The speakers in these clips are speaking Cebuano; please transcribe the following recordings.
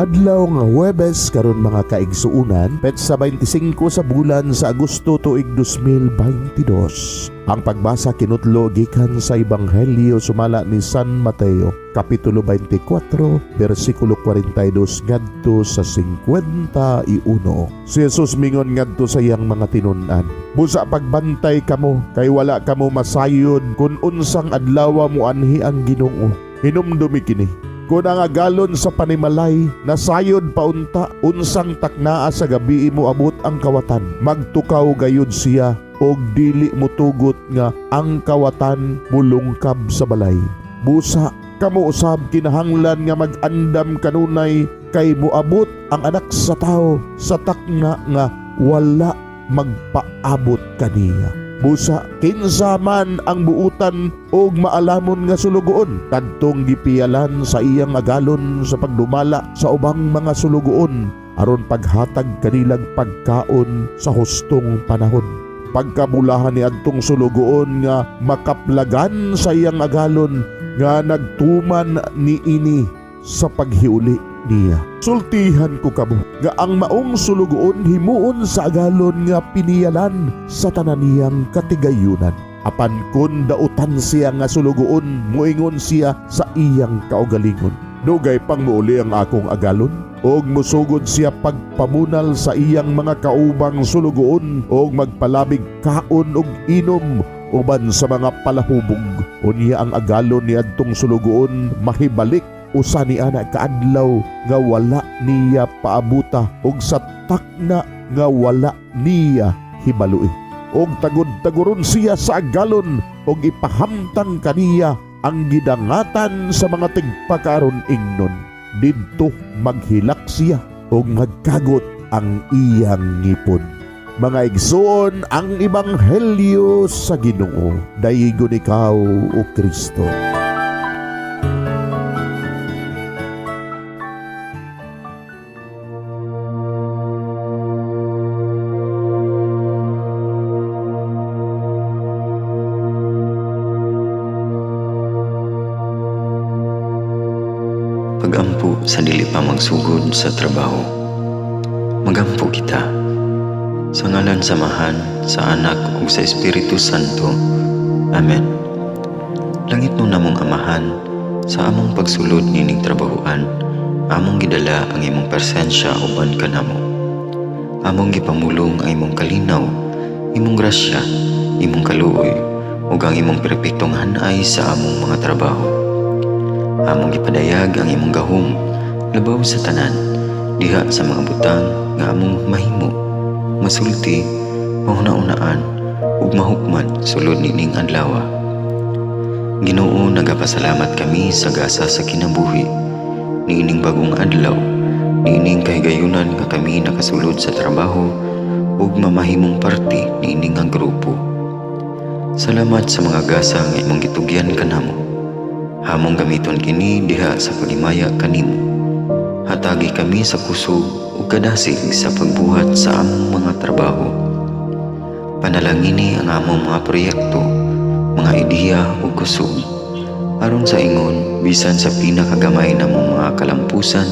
Adlaw nga Huwebes karon, mga kaigsuunan, petsa 25 sa bulan sa Agosto, tuig 2022. Ang pagbasa kinutlo gikan sa Ebanghelyo sumala ni San Mateo, kapitulo 24, bersikulo 42 ngadto sa 51. Si Jesus mingon ngadto sa iyang mga tinun-an, "Busa pagbantay kamo kay wala kamo masayod kung unsang adlaw moanhi ang Ginoo. Hinumdumi kini: kung ang agalon sa panimalay nasayod paunta unsang taknaa sa gabi moabot ang kawatan, magtukaw gayud siya og dili motugot nga ang kawatan mulungkab sa balay. Busa kamo usab kinahanglan nga mag-andam kanunay kay moabot ang Anak sa Tawo sa takna nga wala magpaabot kaniya. Busa kinsa man ang buutan og maalamon nga sulugoon, kadtong gipiyalan sa iyang agalon sa pagdumala sa ubang mga sulugoon aron paghatag kanilag pagkaon sa hustong panahon. Pagkabulahan ni adtong sulugoon nga makaplagan sa iyang agalon nga nagtuman niini sa paghiuli niya. Sultihan ko kamo nga ang maong sulugoon himuon sa agalon nga piniyalan sa tanan niyang katigayunan. Apan kun dautan siya nga sulugoon, muingon siya sa iyang kaugalingon, 'Dugay pang muuli ang akong agalon,' og musugod siya pagpamunal sa iyang mga kaubang sulugoon og magpalabig kaon og inom uban sa mga palahubog. Unya ang agalon ni adtong sulugoon mahibalik usa ni ana kaadlaw nga wala niya paabuta ug sa takna nga wala niya hibaloi. Og tagud-taguron siya sa agalon ug ipahamtang kaniya ang gidangatan sa mga tigpakaron ingnon. Didto maghilak siya ug magkagot ang iyang ngipon." Mga igsoon, ang ebanghelyo sa Ginoo. Daygon ikaw, o Kristo. Pagampo sa dili pa magsugod sa trabaho. Magampo kita. Sa ngalan sa Amahan, sa Anak ug sa Espiritu Santo. Amen. Langitnon namong Amahan, sa among pagsulod nining trabahoan, among gidala ang imong presensya uban kanamo. Among gipamulong ang imong kalinaw, imong grasya, imong kaluoy, ug ang imong perpektong hanay sa among mga trabaho. Among gipadayag ang imong gahom labaw sa tanan diha sa mga butang nga among mahimo, masulti, mahuna-unaan ug mahukman sulod nining adlaw. Ginoo, nagapasalamat kami sa gasa sa kinabuhi niining bagong adlaw, niining kahigayunan nga kami nakasulod sa trabaho ug mamahimong parte niini nga grupo. Salamat sa mga gasa nga imong gitugyan kanamo. Among gamiton kini diha sa paghimaya kanimo. Hatagi kami sa kusog ug kadasig sa pagbuhat sa among mga trabaho. Panalangini ang among mga proyekto, mga ideya ug kusog. Aron sa ingon, bisan sa pinakagamay namong mga kalampusan,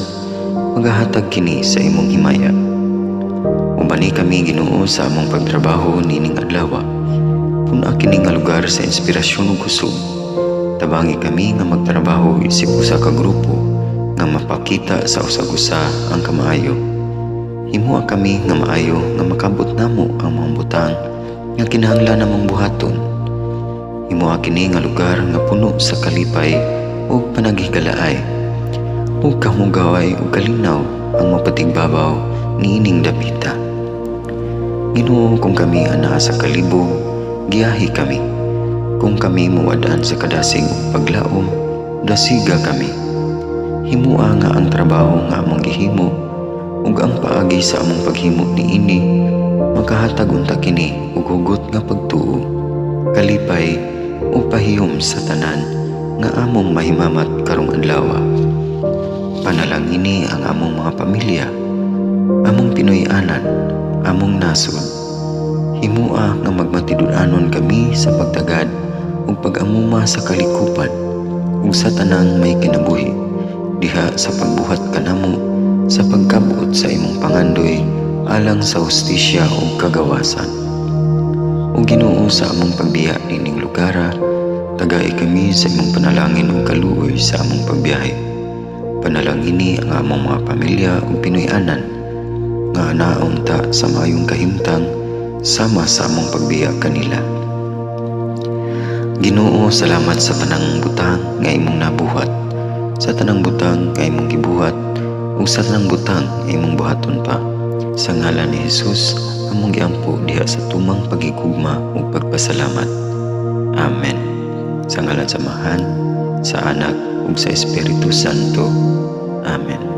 magahatag kini sa imong himaya. Ubani kami, Ginoo, sa among pagtrabaho nining adlaw. Pun-a kini nga lugar sa inspirasyon ug kusog. Tabangi kami nga magtrabaho isip usa ka grupo nga mapakita sa usag-usa ang kamaayo. Himoa kami nga maayo nga makabot namo ang mga butang nga kinahanglan namong buhaton. Himoa kini nga lugar nga puno sa kalipay ug panaghigalaay. Ug kamugaway ug kalinaw ang mapatigbabaw niining dapita. Ginoo, kung kami anaa sa kalibog, giyahi kami. Kung kami muwad-an sa kadasig ug paglaom, dasiga kami. Himoa nga ang trabaho nga among gihimo ug ang paagi sa among paghimo niini makahatag unta kini og hugot nga pagtuo, kalipay ug pahiyom sa tanan nga among mahimamat karong adlaw. Panalangini ang among mga pamilya, among Pinoy-anan, among nasod. Himoa nga magmatinud-anon kami sa pagtagad ug pag-amuma sa kalikupan ug sa tanang may kinabuhi diha sa pagbuhat kanamo sa pagkabot sa imong pangandoy alang sa hustisya ug kagawasan. O Ginoo, sa among pagbiya niining lugara, tagai kami sa imong panalangin ug kaluoy sa among pagbiyahe. Panalangini ang among mga pamilya ug Pinoy-anan nga anaon ta sa maayong kahimtang sama sa among pagbiya kanila. Ginoo, salamat sa tanang butang nga imong nabuhat, sa tanang butang nga imong gibuhat, ug sa tanang butang nga imong buhaton pa. Sa ngalan ni Jesus, among giampo diha sa tumang paghigugma ug pagpasalamat. Amen. Sa ngalan sa Amahan, sa Anak, ug sa Espiritu Santo. Amen.